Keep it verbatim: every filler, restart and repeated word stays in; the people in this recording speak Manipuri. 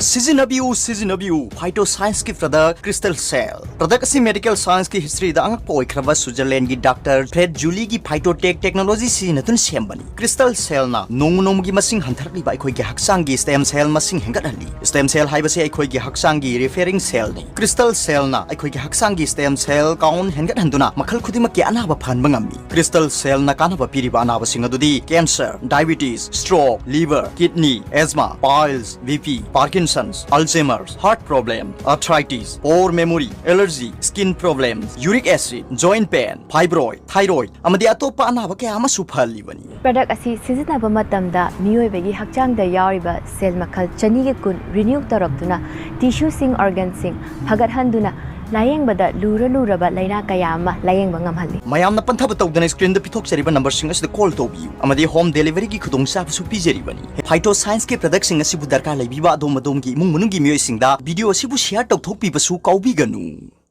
ꯁꯤꯖꯤꯟꯅꯕꯤꯌꯨ, ꯁꯤꯖꯤꯟꯅꯕꯤꯌꯨ Phyto Scienceꯀꯤ product Crystal Cell꯫ Product ꯑꯁꯤ medical scienceꯀꯤ historyꯗ ꯑꯉꯛꯄ ꯑꯣꯏꯈ꯭ꯔꯕ Switzerlandꯒꯤ Doctor Fred Juliꯒꯤ Phytotech technology ꯁꯤꯖꯤꯟꯅꯗꯨꯅ ꯁꯦꯝꯕꯅꯤ꯫ Crystal Cellꯅ ꯅꯣꯡꯃ ꯅꯣꯡꯃꯒꯤ ꯃꯁꯤꯡ ꯍꯟꯊꯔꯛꯂꯤꯕ ꯑꯩꯈꯣꯏꯒꯤ ꯍꯛꯆꯥꯡꯒꯤ stem cell ꯃꯁꯤꯡ ꯍꯦꯟꯒꯠꯍꯜꯂꯤ꯫ Stem cell ꯍꯥꯏꯕꯁꯤ ꯑꯩꯈꯣꯏꯒꯤ ꯍꯛꯆꯥꯡꯒꯤ referring cellꯅꯤ꯫ Crystal Cellꯅ ꯑꯩꯈꯣꯏꯒꯤ ꯍꯛꯆꯥꯡꯒꯤ stem cell count ꯍꯦꯟꯒꯠꯍꯟꯗꯨꯅ ꯃꯈꯜ ꯈꯨꯗꯤꯡꯃꯛꯀꯤ ꯑꯅꯥꯕ ꯐꯍꯟꯕ ꯉꯝꯃꯤ꯫ Crystal Cellꯅ ꯀꯥꯟꯅꯕ ꯄꯤꯔꯤꯕ ꯑꯅꯥꯕꯁꯤꯡ ꯑꯗꯨꯗꯤ cancer, diabetes, stroke, liver, kidney, asthma, piles, BP, Parkinson's, Alzheimer's, heart problem, arthritis, poor memory, allergy, skin problems, uric acid, joint pain, fibroid, thyroid, ꯑꯃꯗꯤ ꯑꯇꯣꯞꯄ ꯑꯅꯥꯕ ꯀꯌꯥ ꯑꯃꯁꯨ ꯐꯍꯜꯂꯤꯕꯅꯤ꯫ Product ꯑꯁꯤ ꯁꯤꯖꯤꯟꯅꯕ ꯃꯇꯝꯗ ꯃꯤꯑꯣꯏꯕꯒꯤ ꯍꯛꯆꯥꯡꯗ ꯌꯥꯎꯔꯤꯕ cell ꯃꯈꯜ ꯆꯅꯤꯒ ꯀꯨꯟ renew ꯇꯧꯔꯛꯇꯨꯅ tissueꯁꯤꯡ, organꯁꯤꯡ ꯐꯒꯠꯍꯟꯗꯨꯅ ꯂꯥꯌꯦꯡꯕꯗ ꯂꯨꯔ ꯂꯨꯔꯕ ꯂꯥꯏꯅꯥ ꯀꯌꯥ ꯑꯃ ꯂꯥꯌꯦꯡꯕ ꯉꯝꯍꯜꯂꯤ꯫ ꯃꯌꯥꯝꯅ ꯄꯟꯊꯕ ꯇꯧꯗꯅ screenꯗ ꯄꯤꯊꯣꯛꯆꯔꯤꯕ numberꯁꯤꯡ ꯑꯁꯤꯗ call ꯇꯧꯕꯤꯌꯨ ꯑꯃꯗꯤ home deliveryꯒꯤ ꯈꯨꯗꯣꯡꯆꯥꯕꯁꯨ ꯄꯤꯖꯔꯤꯕꯅꯤ꯫ Phyto Scienceꯀꯤ productꯁꯤꯡ ꯑꯁꯤꯕꯨ ꯗꯔꯀꯥꯔ ꯂꯩꯕꯤꯕ ꯑꯗꯣꯝ ꯑꯗꯣꯝꯒꯤ ꯏꯃꯨꯡ ꯃꯅꯨꯡꯒꯤ ꯃꯤꯑꯣꯏꯁꯤꯡꯗ video ꯑꯁꯤꯕꯨ share ꯇꯧꯊꯣꯛꯄꯤꯕꯁꯨ ꯀꯥꯎꯕꯤꯒꯅꯨ꯫